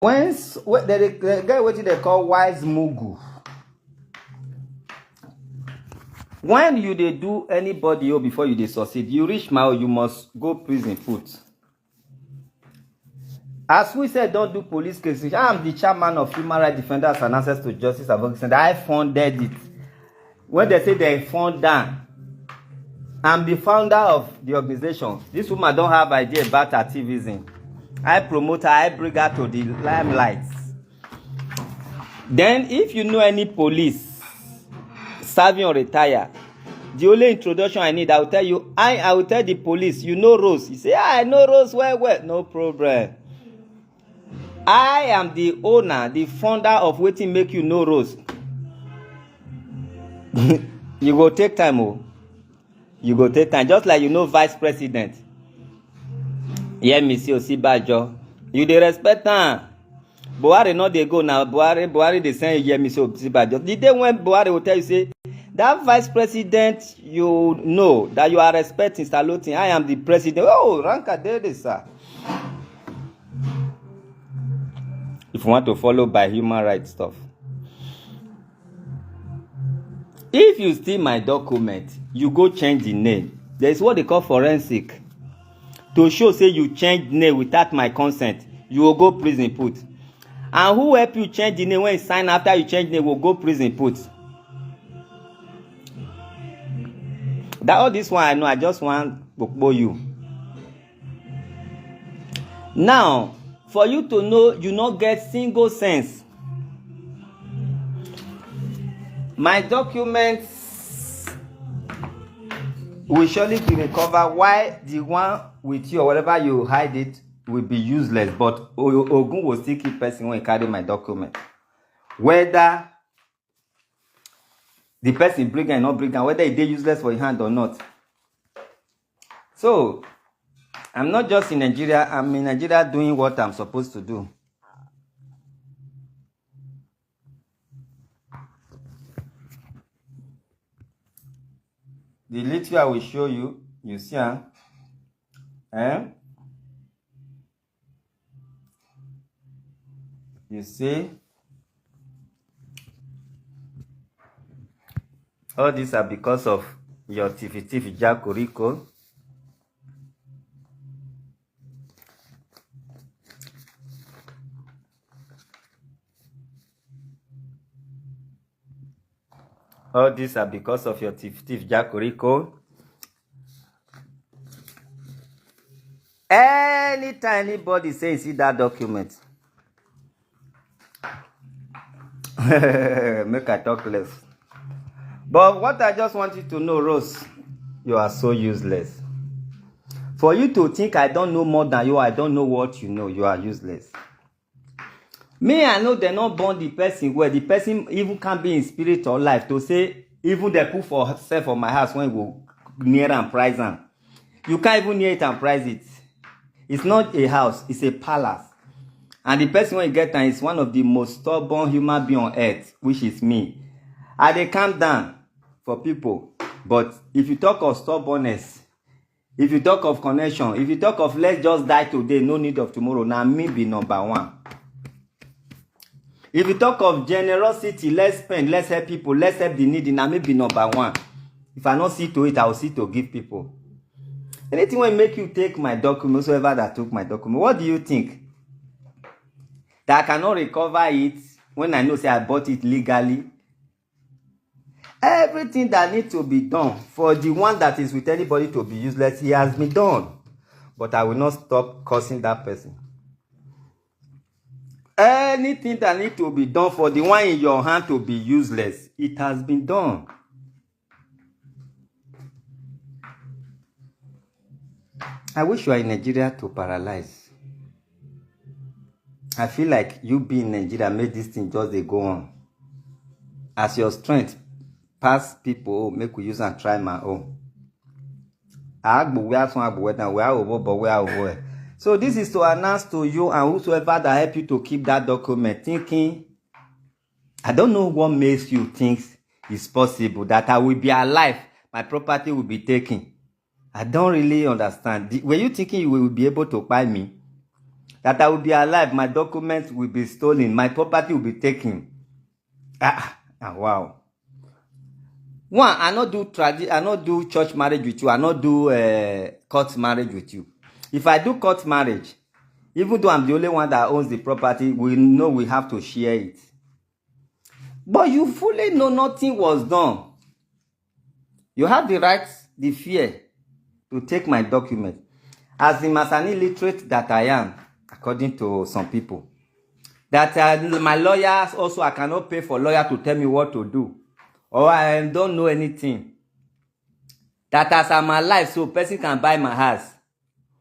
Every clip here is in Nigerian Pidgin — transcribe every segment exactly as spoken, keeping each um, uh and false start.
When s- when they, they get wetin they call wise mugu. When you dey do anybody o before you dey succeed, you reach my own, you must go prison put. As we said, don't do police cases. I am the chairman of Human Rights Defenders and Access to Justice Advocacy Center. I funded it. When they say they fund down, I'm the founder of the organization. This woman don't have idea about activism. I promote her, I bring her to the limelight. Then, if you know any police serving or retire, the only introduction I need, I will tell you, I, I will tell the police, you know Rose. You say, "Ah, I know Rose well, well." No problem. I am the owner, the founder of Wetin Make You Know Rose. You go take time, oh. You go take time. Just like you know Vice President. Yemisi Osinbajo. You dey respect am. Buhari no dey go now. Buhari, Buhari dey send Yemisi Osinbajo. The day when Buhari will tell you, say, "That Vice President you know, that you are respecting, saluting, I am the president." Oh, ranka dey there, sir. If you want to follow by human rights stuff. If you steal my document, you go change the name. There is what they call forensic. To show say you change name without my consent, you will go prison put. And who help you change the name when you sign after you change name will go prison put. That all this one I know, I just want kpokpo you. Now, for you to know, you no get single sense. My documents will surely be recovered. Why the one with you or whatever you hide it will be useless, but O- Ogun will still keep person when he carry my document. Whether the person bring am, not bring am, whether e dey useless for your hand or not. So, I'm not just in Nigeria, I'm in Nigeria doing what I'm supposed to do. The little I will show you, you see am. Eh? You see? All these are because of your tifi tifi jakoriko. All these are because of your tifi tifi jakoriko. Anytime anybody say you see that document, make I talk less. But what I just want you to know, Rose, you are so useless. For you to think I don't know more than you, I don't know what you know, you are useless. Me, I know they not born the person where the person even can be in spirit or life to say, even they put for self for my house when we near and prize am. You can't even near it and prize it. It's not a house, it's a palace. And the person when you get am is one of the most stubborn human being on earth, which is me. I dey calm down for people. But if you talk of stubbornness, if you talk of connection, if you talk of let's just die today, no need of tomorrow, na me be number one. If you talk of generosity, let's spend, let's help people, let's help the needy, na me be number one. If I no see to it, I will see to give people. Anything wey make you take my document, whosoever that took my document, what do you think? That I cannot recover it when I know say I bought it legally? Everything that need to be done for the one that is with anybody to be useless, he has been done. But I will not stop cursing that person. Anything that need to be done for the one in your hand to be useless, it has been done. I wish you are in Nigeria to paralyze. I feel like you being in Nigeria make this thing just dey go on. As your strength pass people, make we use and try my own. Agbo where some agbo where down where over but where over. So this is to announce to you and whosoever that help you to keep that document, thinking, I don't know what makes you think it's possible that I will be alive, my property will be taken. I don't really understand. The- were you thinking you will be able to buy me? that I will be alive, my documents will be stolen, my property will be taken. Ah, ah, wow. One, I no do tradi- I no do church marriage with you. I no do uh, court marriage with you. If I do court marriage, even though I'm the only one that owns the property, we know we have to share it. But you fully know nothing was done. You have the right, the fear to take my document. As the Masani literate that I am, according to some people, that uh, my lawyers also, I cannot pay for lawyer to tell me what to do, or I don't know anything. That as I'm alive, so person can buy my house.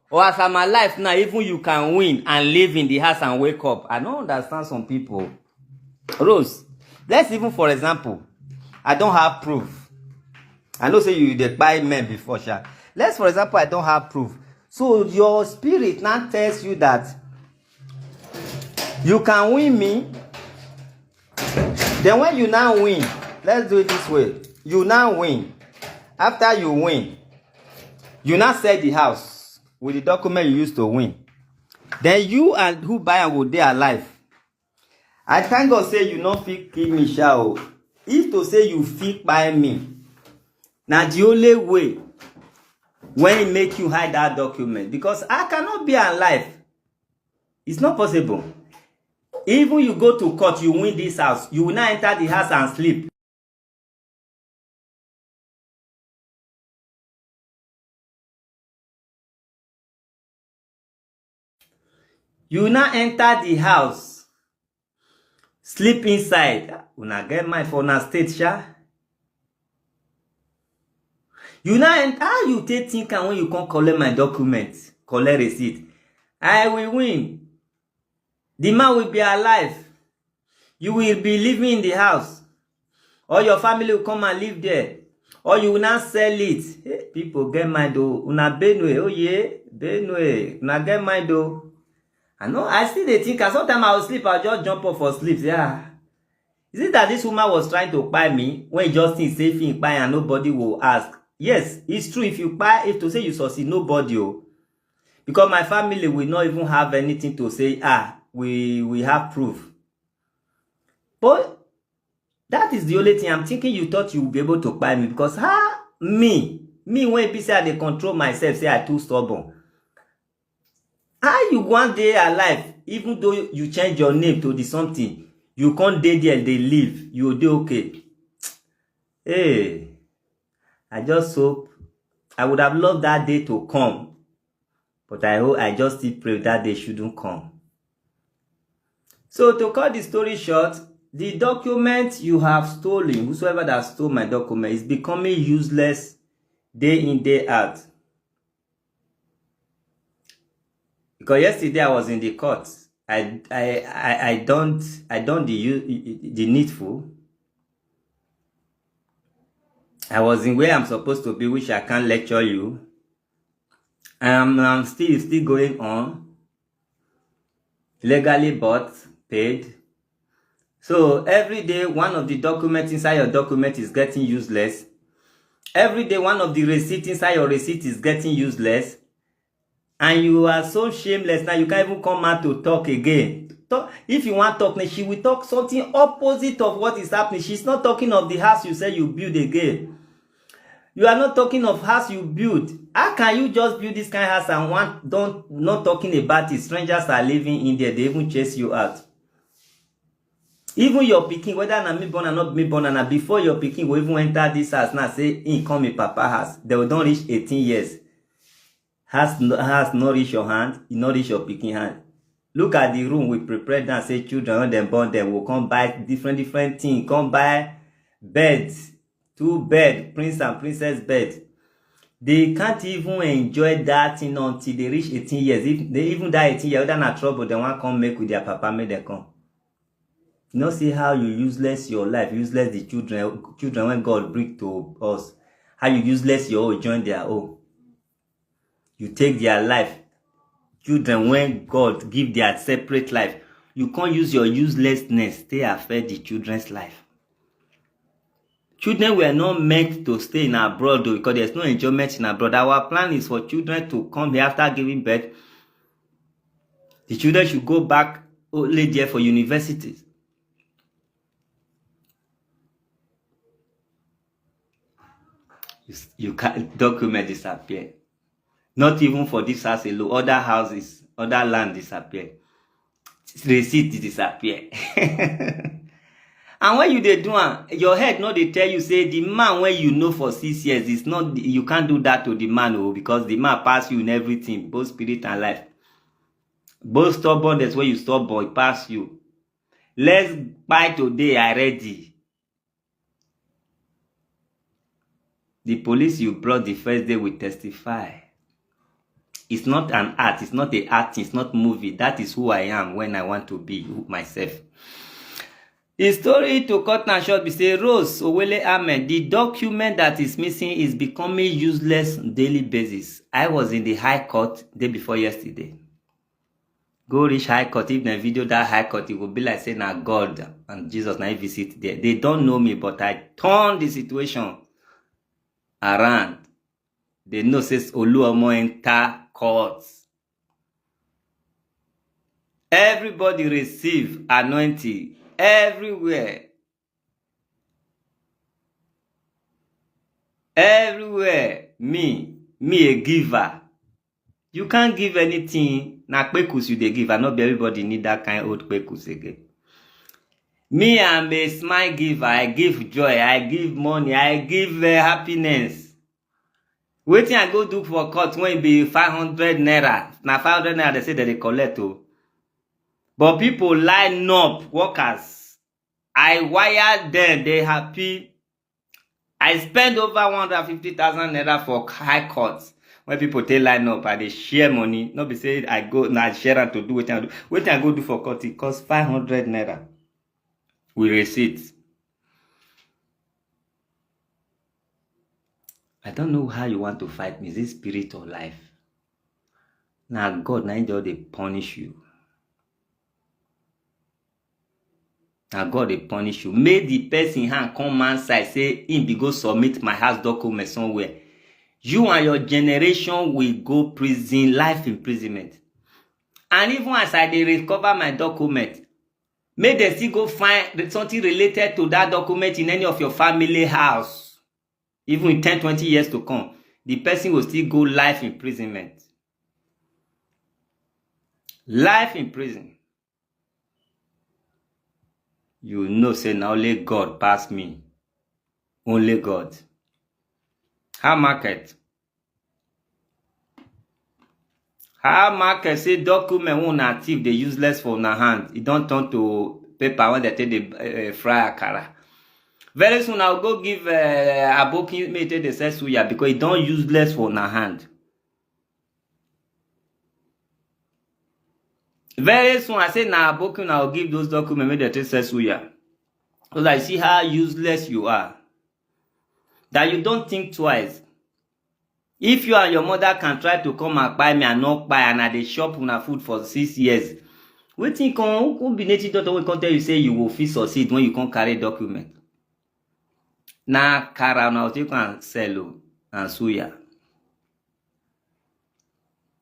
Or as I'm alive now, even you can win and live in the house and wake up. I don't understand some people. Rose, let's even, for example, I don't have proof. I know say you dey buy men before, sha. Let's, for example, I don't have proof. So your spirit now tells you that you can win me. Then when you now win, let's do it this way. You now win. After you win, you now sell the house with the document you used to win. Then you and who buy am go dey alive. I thank God say you no fit kill me, sha o. If to say you fit buy me, na the only way when make you hide that document, because I cannot be alive. It's not possible. Even you go to court, you win this house, you will not enter the house and sleep. You now enter the house, sleep inside. Una get mind for una state, sha. You now enter, how you take think am when you come collect my document, collect receipt? I will win. The man will be alive. You will be living in the house, or your family will come and live there, or you will not sell it. Hey, people get mind o. Una Benue, oh yeah, Benue, una get mind o. I know, I still dey think, and sometimes I will sleep, I'll just jump up for sleep. Yeah. Is it that this woman was trying to buy me when you just think say if you buy and nobody will ask? Yes, it's true. If you buy, if to say you succeed, nobody will. Because my family will not even have anything to say, ah, we we have proof. But that is the only thing I'm thinking. You thought you would be able to buy me because how me, me when be say I dey control myself, say I too stubborn. How you one day alive, even though you change your name to the something, you can't dey there, they live, you dey okay. Hey, I just hope, I would have loved that day to come, but I hope, I just still pray that day shouldn't come. So to cut the story short, the document you have stolen, whosoever that stole my document, is becoming useless day in, day out. Because yesterday I was in the court. I I I, I don't I don't the u- the needful. I was in where I'm supposed to be, which I can't lecture you. I'm I'm still still going on. Legally bought, paid. So every day, one of the documents inside your document is getting useless. Every day, one of the receipt inside your receipt is getting useless. And you are so shameless now, you can't even come out to talk again. Talk, if you want talk, she will talk something opposite of what is happening. She's not talking of the house you say you build again. You are not talking of house you build. How can you just build this kind of house and want don't not talking about it? Strangers are living in there, they even chase you out. Even your pikin, whether na me born or not me born, and before your pikin will even enter this house now, say he come in papa house, they will don't reach eighteen years. Has no- has not reach your hand, e not reach your pikin hand. Look at the room we prepare now. Say children when dem born, dem will come buy different different thing, come buy beds, two bed, prince and princess bed. They can't even enjoy that thing until they reach eighteen years. If they even that eighteen years, whether na trouble they want come make with their papa, make them come. You know, see how you useless your life, useless the children, children when God bring to us. How you useless your own, join their own. You take their life. Children when God give their separate life, you can't use your uselessness stay affect the children's life. Children were not meant to stay in abroad though, because there's no enjoyment in abroad. Our plan is for children to come here after giving birth. The children should go back only there for universities. You, you can't document disappear. Not even for this house alone, other houses, other land disappear. Receipt disappear. And when you dey do am, your head no dey tell you say the man wey you know for six years is not, you can't do that to the man o, because the man pass you in everything, both spirit and life. Both stubbornness wey you stubborn, e pass you. Let's buy today, I ready. The police you brought the first day will testify. It's not an art, it's not a acting, it's not movie. That is who I am when I want to be who- myself. The story, to cut am short, be say Rose Owele Ahmed, the document that is missing is becoming useless on daily basis. I was in the High Court day before yesterday. Go reach High Court, if dem video that High Court, e go be like say na God and Jesus na him visit there. They don't know me, but I turn the situation around. They know say Oluomo enter court. Everybody receive anointing everywhere. Everywhere, me, me a giver. You can't give anything. Na kpekus you dey give, and not be everybody need that kind old kpekus again. Me, I'm a smile giver. I give joy. I give money. I give uh, happiness. Wetin I go do for court when e be five hundred naira? Na five hundred naira they say that they collect o. But people line up, workers. I wire them. They happy. I spend over one hundred fifty thousand naira for High Court. When people take line up, I dey share money. No be say I go na share am to do wetin I do. Wetin I go do for court, it cost five hundred naira. We receipt. I don't know how you want to fight me. Is it spirit or life? Na God na him just dey punish you. Na God dey punish you. Make the person hand come man side say him be go submit my house document somewhere. You and your generation will go prison, life imprisonment. And even as I dey recover my document, make dem still go find something related to that document in any of your family house. Even in ten, twenty years to come, the person will still go life imprisonment. Life in prison. You know say na only God pass me. Only God. How market? How market say document wey una thief dey useless for una hand? E don turn to paper wey dem take dey uh, fry akara. Very soon I go give uh, aboki make e take dey sell suya because e don useless for una hand. Very soon I say na aboki una go give those documents make dem take sell suya. So that you see how useless you are. That you don't think twice. If you and your mother can try to come and buy me and not buy, and I dey shop una food for six years, wetin come, who be native doctor wey come tell you say you go fit succeed when you come carry document? Na akara una go take am sell o and suya.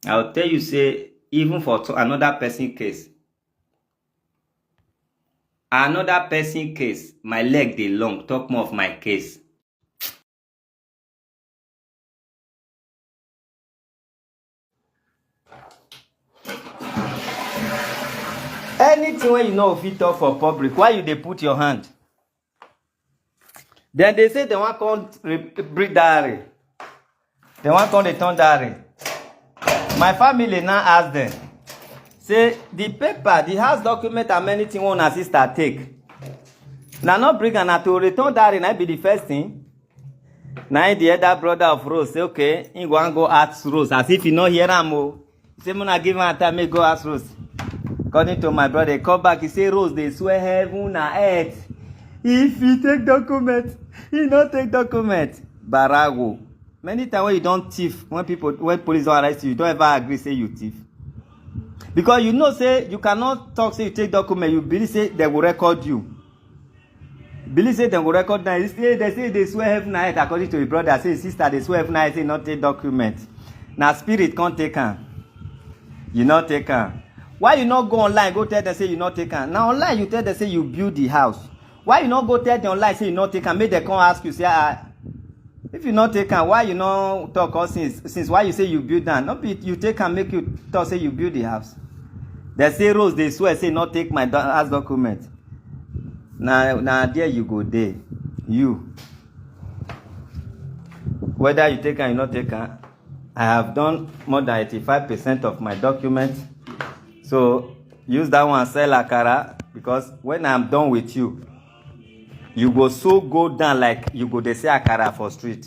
I will tell you say even for to- another person case, another person case, my leg dey long, talk more of my case. Anything wey you no fit talk for public, why you dey put your hand? Then they say they wan come re- bring diary. They wan come return diary. My family now ask them, say the paper, the house document and many things wey una sister take. Na no bring am, na to return diary na be the first thing. Na him the elder brother of Rose say okay, he go and go ask Rose as if he no hear am o. Say muna give am time make go ask Rose. According to my brother, he come back, he say Rose dey swear heaven na earth. If he take document, he no take document. Barago. Many times when you don thief, when people, when police don arrest you, you don ever agree say you thief. Because you know say you cannot talk say you take document, you believe say they will record you. Believe say dem go record na. He say they say they swear heaven na earth, according to him brother, say his sister dey swear heaven na earth say he no take document. Na spirit come take am. You no take am. Why you no go online go tell dem say you no take am? Na online you tell dem say you build the house. Why you no go tell dem online say you no take am? Make dem come ask you say, ah, if you no take am, why you no talk all since? Since why you say you build am? No be you take am make you talk say you build the house. Dem say Rose dey swear say no take my do- house document. Na na there you go dey. You, whether you take am you no take am, I have done more than eighty-five percent of my document. So use that one sell akara, because when I'm done with you, you go so go down like you go dey sell akara for street.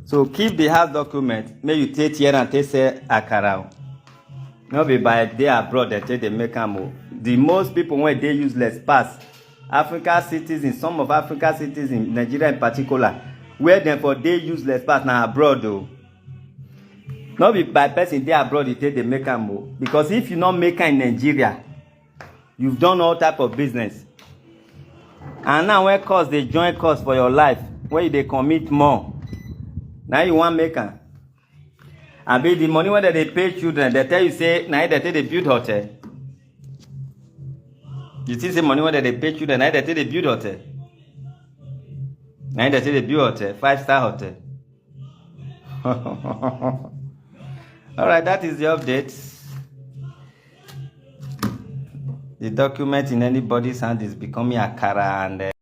So keep the house document, make you take here and take sell akara o. No be by dey abroad dem take dey make am o. The most people wey dey useless pass, Africa citizens, some of Africa citizens, Nigeria in particular, where dem for dey useless pass na abroad o. No be by person dey abroad e take dey make am o, because if you no make am in Nigeria, you've done all type of business, and now when cost dey join cost for your life, when you dey commit more, na you wan make am. Abi the money wey dem dey pay children, dem tell you say na dem take dey build hotel? You think say money wey dem dey pay children na dem take dey build hotel? Na dem take dey build hotel, five star hotel. All right, that is the update. The document in anybody's hand is becoming akara and uh,